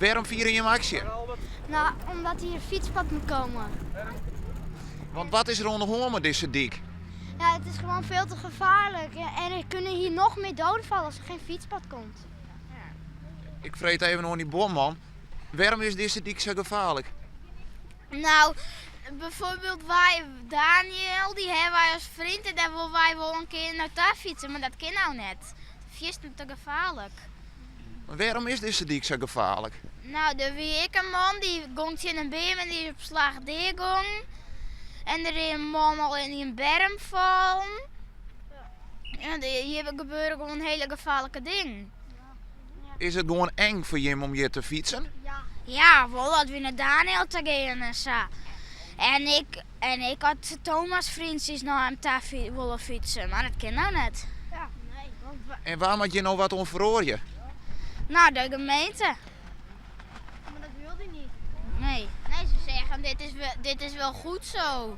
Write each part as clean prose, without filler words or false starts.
Wêrom fiere jim aksje? No, omdat hjir in fytspad moet komme. Want wat is der oan de hân mei dizze dyk? Ja, het is gewoon veel te gevaarlijk en er kunnen hier nog meer doden vallen als er geen fietspad komt. Ik freegje even oan dy buorman, wêrom is dizze dyk sa gefaarlik? No, bijvoorbeeld wy, Daniel, dy hawwe wy as freon en dêr wolle wy wol in kear nei ta fytse, mar dat kin no net. Fierstente gefaarlik. Mar wêrom is dizze dyk sa gefaarlik? No, der wie ek in man dy gong tsjin in beam en dy is op slach deagongen. En der is in man al yn in berm fallen. Ja, hjir gebeure gewoan hiele gefaarlike dingen. Is it gewoan eng foar jim om hjir te fytsen? Ja, wol as wy nei Daniel ta gean en sa. En ik, en ik as Thomas freontsjes nei him ta wolle fytse, mar dat kin no net. En wêr moat hjir no wat oan feroarje? No, de gemeente. Maar dat wil die niet. Nee. Nee, ze zeggen dit is, wel, dit is wel goed zo.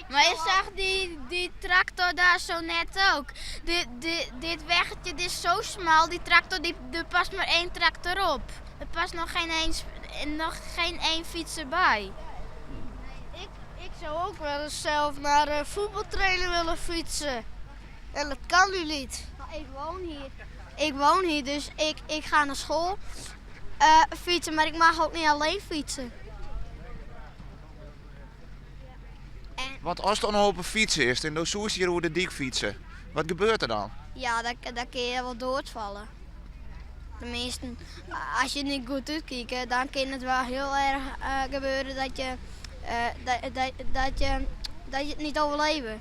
Maar je zag die, die tractor daar zo net ook. Dit, dit, dit weggetje dit is zo smal, die tractor, die, er past maar één tractor op. Er past nog geen, eens, nog geen één fietser bij. Ik, ik zou ook wel eens zelf naar de voetbaltrainer willen fietsen. En dat kan nu niet. Ik woon hier. Ik woon hier, dus ik, ik ga naar school uh, fietsen, maar ik mag ook niet alleen fietsen. Want as der no op 'e fyts is en do soest hjir oer de dyk fytse, wat gebeurt der dan? Ja, dan, dan kin je wol doodfalle. Tenminste, as je niet goed útkike, dan kin it wol hiel erch uh, gebeure dat je, uh, dat, dat, dat, je, dat je it niet overleve.